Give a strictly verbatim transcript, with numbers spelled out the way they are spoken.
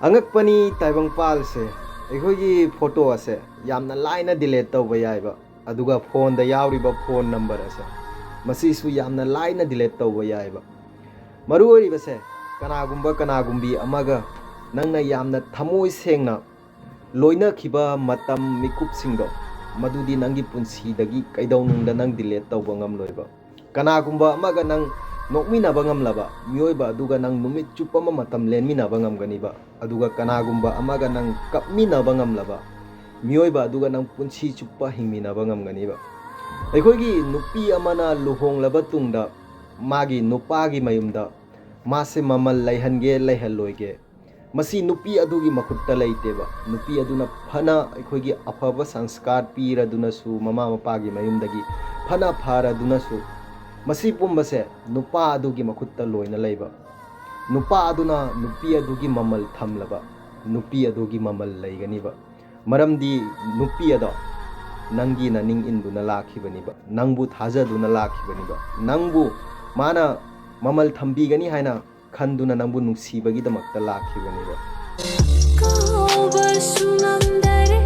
ꯑꯉꯛꯄꯅꯤ ꯇꯥꯏꯕꯪꯄꯥꯜꯁꯦ꯫ ꯑꯩꯈꯣꯏꯒꯤ ꯐꯣꯇꯣ ꯑꯁꯦ ꯌꯥꯝꯅ ꯂꯥꯏꯅ ꯗꯤꯂꯦꯠ ꯇꯧꯕ ꯌꯥꯏꯕ, ꯑꯗꯨꯒ ꯐꯣꯟꯗ ꯌꯥꯎꯔꯤꯕ ꯐꯣꯟ ꯅꯝꯕꯔ ꯑꯁꯦ, ꯃꯁꯤꯁꯨ ꯌꯥꯝꯅ ꯂꯥꯏꯅ ꯗꯤꯂꯦꯠ ꯇꯧꯕ ꯌꯥꯏꯕ꯫ ꯃꯔꯨ ꯑꯣꯏꯔꯤꯕꯁꯦ, ꯀꯅꯥꯒꯨꯝꯕ ꯀꯅꯥꯒꯨꯝꯕꯤ ꯑꯃꯒ ꯅꯪꯅ ꯌꯥꯝꯅ ꯊꯃꯣꯏ ꯁꯦꯡꯅ ꯂꯣꯏꯅꯈꯤꯕ ꯃꯇꯝ ꯃꯤꯀꯨꯞꯁꯤꯡꯗꯣ, ꯃꯗꯨꯗꯤ ꯅꯪꯒꯤ ꯄꯨꯟꯁꯤꯗꯒꯤ ꯀꯩꯗꯧꯅꯨꯡꯗ ꯅꯪ ꯗꯤꯂꯦꯠ ꯇꯧꯕ ꯉꯝꯂꯣꯏꯕ꯫ ꯀꯅꯥꯒꯨꯝꯕ ꯑꯃꯒ ꯅꯪ ꯅꯣꯛꯃꯤꯟꯅꯕ ꯉꯝꯂꯕ ꯃꯤꯑꯣꯏꯕ ꯑꯗꯨꯒ ꯅꯪ ꯅꯨꯃꯤꯠ ꯆꯨꯞꯄ ꯑꯃ ꯃꯇꯝ ꯂꯦꯟꯃꯤꯟꯅꯕ ꯉꯝꯒꯅꯤꯕ, ꯑꯗꯨꯒ ꯀꯅꯥꯒꯨꯝꯕ ꯑꯃꯒ ꯅꯪ ꯀꯞꯃꯤꯟꯅꯕ ꯉꯝꯂꯕ ꯃꯤꯑꯣꯏꯕ ꯑꯗꯨꯒ ꯅꯪ ꯄꯨꯟꯁꯤ ꯆꯨꯞꯄ ꯍꯤꯡꯃꯤꯟꯅꯕ ꯉꯝꯒꯅꯤꯕ꯫ ꯑꯩꯈꯣꯏꯒꯤ ꯅꯨꯄꯤ ꯑꯃꯅ ꯂꯨꯍꯣꯡꯂꯕ ꯇꯨꯡꯗ ꯃꯥꯒꯤ ꯅꯨꯄꯥꯒꯤ ꯃꯌꯨꯝꯗ ꯃꯥꯁꯦ ꯃꯃꯜ ꯂꯩꯍꯟꯒꯦ ꯂꯩꯍꯜꯂꯣꯏꯒꯦ, ꯃꯁꯤ ꯅꯨꯄꯤ ꯑꯗꯨꯒꯤ ꯃꯈꯨꯠꯇ ꯂꯩꯇꯦꯕ꯫ ꯅꯨꯄꯤ ꯑꯗꯨꯅ ꯐꯅ ꯑꯩꯈꯣꯏꯒꯤ ꯑꯐꯕ ꯁꯪꯁꯀꯥꯔ ꯄꯤꯔꯗꯨꯅꯁꯨ, ꯃꯃꯥ ꯃꯄꯥꯒꯤ ꯃꯌꯨꯝꯗꯒꯤ ꯐꯅ ꯐꯔꯗꯨꯅꯁꯨ, ꯃꯁꯤ ꯄꯨꯝꯕꯁꯦ ꯅꯨꯄꯥ ꯑꯗꯨꯒꯤ ꯃꯈꯨꯠꯇ ꯂꯣꯏꯅ ꯂꯩꯕ꯫ ꯅꯨꯄꯥ ꯑꯗꯨꯅ ꯅꯨꯄꯤ ꯑꯗꯨꯒꯤ ꯃꯃꯜ ꯊꯝꯂꯕ, ꯅꯨꯄꯤ ꯑꯗꯨꯒꯤ ꯃꯃꯜ ꯂꯩꯒꯅꯤꯕ꯫ ꯃꯔꯝꯗꯤ ꯅꯨꯄꯤ ꯑꯗꯣ ꯅꯪꯒꯤ ꯅꯅꯤꯡ ꯏꯟꯗꯨꯅ ꯂꯥꯛꯈꯤꯕꯅꯤꯕ, ꯅꯪꯕꯨ ꯊꯥꯖꯗꯨꯅ ꯂꯥꯛꯈꯤꯕꯅꯤꯕ, ꯅꯪꯕꯨ ꯃꯥꯅ ꯃꯃꯜ ꯊꯝꯕꯤꯒꯅꯤ ꯍꯥꯏꯅ ꯈꯟꯗꯨꯅ ꯅꯪꯕꯨ ꯅꯨꯡꯁꯤꯕꯒꯤꯗꯃꯛꯇ ꯂꯥꯛꯈꯤꯕꯅꯦꯕ꯫ ꯀꯥꯎꯕꯁꯨ ꯉꯝꯗꯔꯦ